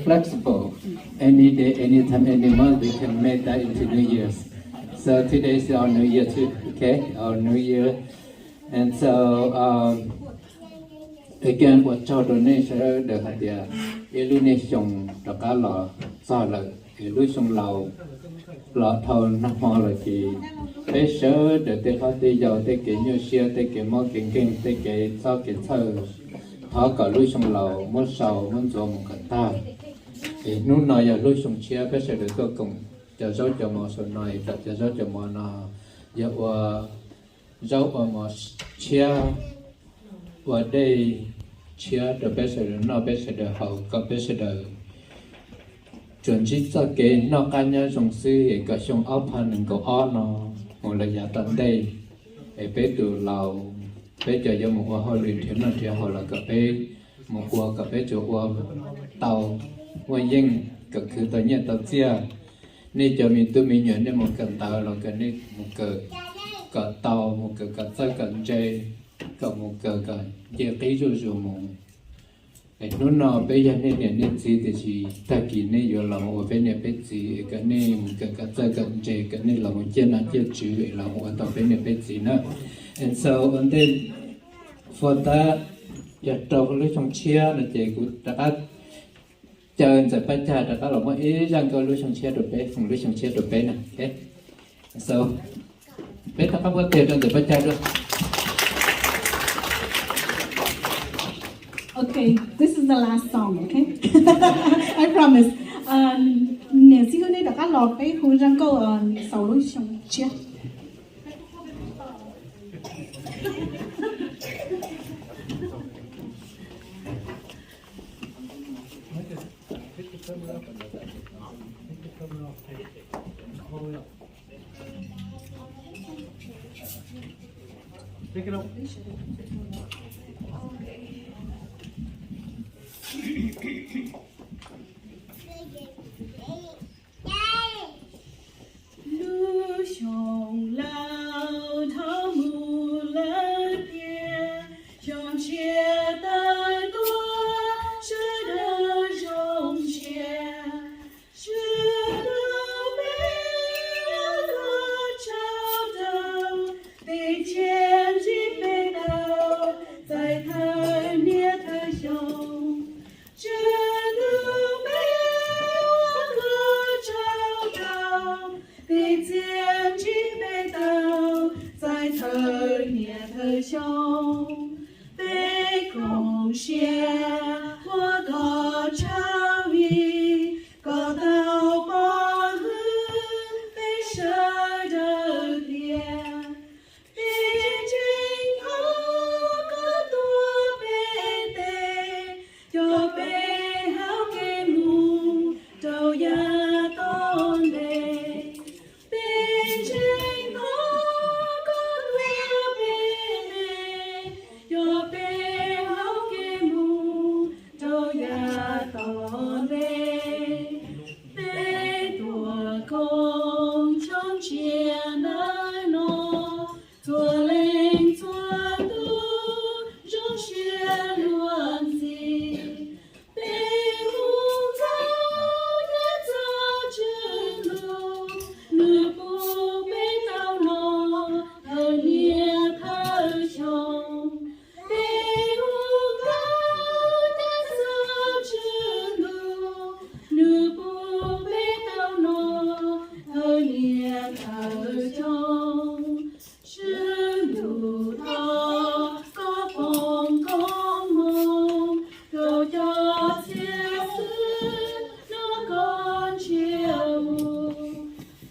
flexible. Any day, anytime, any month, we can make that into New Year's. So today is our New Year too, okay? Our New Year. And so, um, again, ua tsaug rau nej sawv daws hais tias ib lub niaj xyoo rov qab los txog lawm, es lub xyoo laus los dhau nag hmo lawm ces peb sawv daws tej hlob tej yau, tej kev nyuaj siab, tej kev mob kev nkeeg, tej kev txob kev txhawj, thov kom lub xyoo laus muab sau muab ntxuav mus kom tag. Es hnub no yog lub xyoo tshiab peb sawv daws tuaj koom cov zaub cov mov saum no, es kom cov zaub cov mov no yog ua zaub ua mov tshiab, ua dej tshiab rau peb sawv daws noj peb sawv daws haus, kom peb sawv daws tsuas ntsib txoj kev noj qab nyob zoo xwb, es kom xyoo ob phav nees nkaum ob no mus lawm yav tom ntej, es peb tus laus, peb cov yuav mus ua hauj lwm nrhiav noj nrhiav haus los kom peb mus ua, kom peb tsuas ua tau muaj yeej, kom khwv tau nyiaj tau txiaj. Nej cov me tub me nyuam nej mus kawm ntawv los kom nej mus kawm kom tau, mus kawm kom txawj kom ntse, kom mus kawm kom nce qib zuj zus mus. Es hnub no peb yog nej niam nej txiv, tiam sis tag kis nej yuav los mus ua peb niam peb txiv, es kom nej mus kawm kom txawj kom ntse, kom nej los mus ciaj nom ciaj tswv, es los mus ua tau peb niam peb txiv na. And so ua ntej, for that, yog rau lub xyoo tshiab no ces kuv rov qab caw Ntxawm Paj Cag rov qab los muab ib zaj nkauj lub xyoo tshiab rau peb, foom lub xyoo tshiab rau peb na. So peb rov qab npuaj tiag rau Ntxawm Paj Cag dua. Okay, this is the last song, okay? I promise. Niam xib hwb, nej rov qab los peb hu zaj nkauj xaus lub xyoo tshiab. Lub xyoo laus dhau mus lawm tiag, xyoo tshiab tawm tuaj sawv daws zoo siab. Tswv Ntuj peb ua koj tsaug rau, tes cia ntsib peb tau txais thawj niaj thawj xyoo. Tswv Ntuj peb ua koj tsaug rau, tes cia ntsib peb tau txais thawj niaj thawj xyoo. Peb koom siab ua koj tsaug vim koj tau pov hwm peb sawv daws tiag. Peb ntseeg thov koj tuav peb tes, coj peb hauv kev mus rau yav tom ntej. Peb ntseeg thov koj tuav peb tes, coj peb hauv kev mus rau yav tom ntej. Peb tuav koom xyoo tshiab ntawm no, txhua leej txhua tus zoo siab luag ntxhi. Peb hu nkauj nyob txog Tswv Ntuj, nws pub peb tau no thawj niaj thawj xyoo. Peb hu nkauj nyob txog Tswv Ntuj, nws pub peb tau no thawj niaj thawj xyoo. Tswv Ntuj, thov koj foom koob hmoov rau cov txhiaj xwb nrog koj ntshiab mus.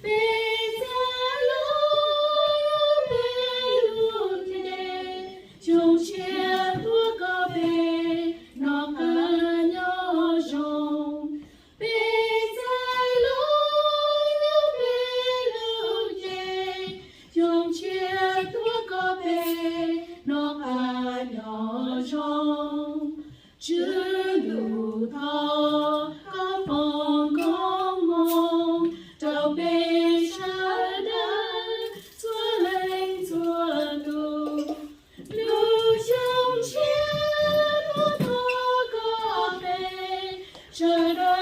Peb txais lub, peb lub npe, xyoo tshiab tuaj koj pem noj qab nyob zoo. Peb txais lub, peb lub npe, xyoo tshiab tuaj koj pem noj qab nyob zoo. Tswv Ntuj, thov koj foom koob hmoov rau peb sawv daws txhua leej txhua tus. Lub xyoo tshiab tuaj koj pem, sawv daws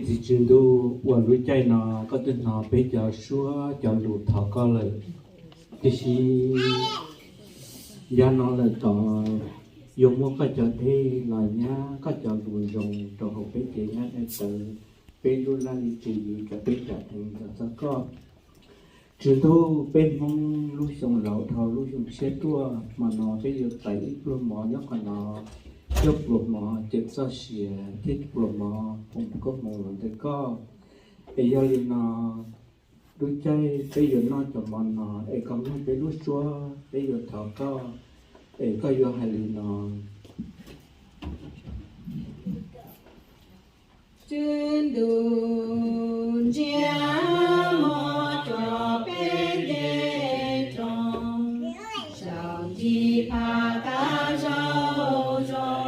Txiv Tswv Ntuj, uas lub caij no koj twb hnov peb cov suab cov lus thov koj lawm, tiam sis yav no lawm tod yuav muab koj cov dej los nyab koj cov lus zoo rau hauv peb cev nyab dej tawv, peb lub laj lim tswv yim kom peb tsom dheev txog koj. Tswv Ntuj, peb Hmoob lub xyoo laus dhau lub xyoo tshiab tuaj, hmo no peb yuav txais ib pluag mov nyob qhov no, cuaj pluag mov cawm txoj sia thiab cuaj pluag mov foom koob hmoov los ntawm koj. Es yog li no, lub caij peb yuav noj cov mov no es koj mloog peb lub suab, peb yuav thov koj, es koj yuav hais li no: Tswv Ntuj, ntsia mov rau peb nce rooj, zaum ntsis phaj kav zaum zoo.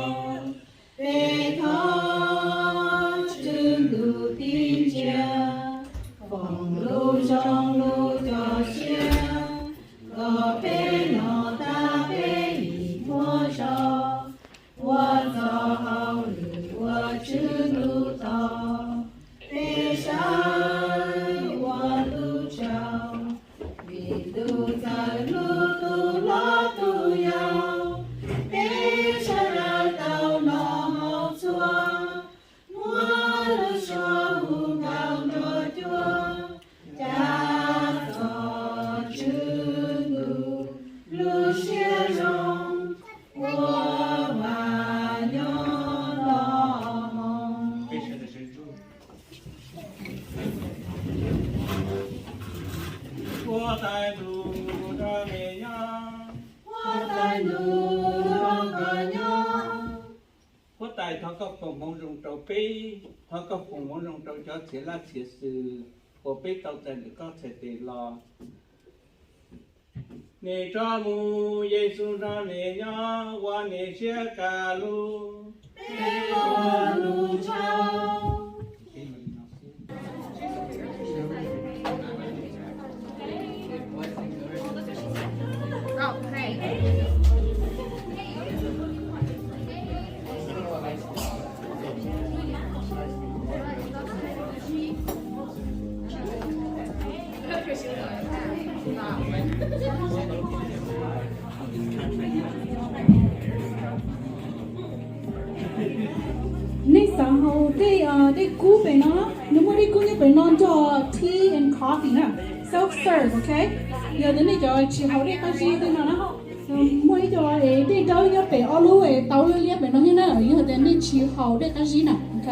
Peb thov Tswv Ntuj tib ntsia, foom lub zoo lub cov siab, kom peb noj tas peb ib huab zog, ua txoj hauj lwm ua Tswv Ntuj tau. Peb sawv ua tus tsaug, vim tus ntxawg hlub tus hlob tus yau, peb sawv daws tau noj haus txhua, muab lub suab hu nkauj nruab cuab, cav txog Tswv Ntuj lub siab zoo, ua vam nyob los mus. Huab tais ntuj, rau koj nyob. Huab tais ntuj, rau koj nyob. Huab tais, thov koj foom hmoov zoo rau peb, thov koj foom hmoov zoo rau cov txhiaj laj txhiaj xwm uas peb tau txais ntawm koj txhais tes los. Nim tso mus, Yexus nrog nim nyob, ua nim siab kaj lug. Peb ua lus tsaug. Nej xav haus tej, tej kub pem no, nws muaj tej kub nyob pem no nrog tea and coffee na, self serve, ok. Yog tias nej cov tsis haus dej qab zib tej no na, muaj ib co dej dawb nyob pem ob lub es tau liab liab pem no thiab na, yog tias nej tsis haus dej qab zib na, ok.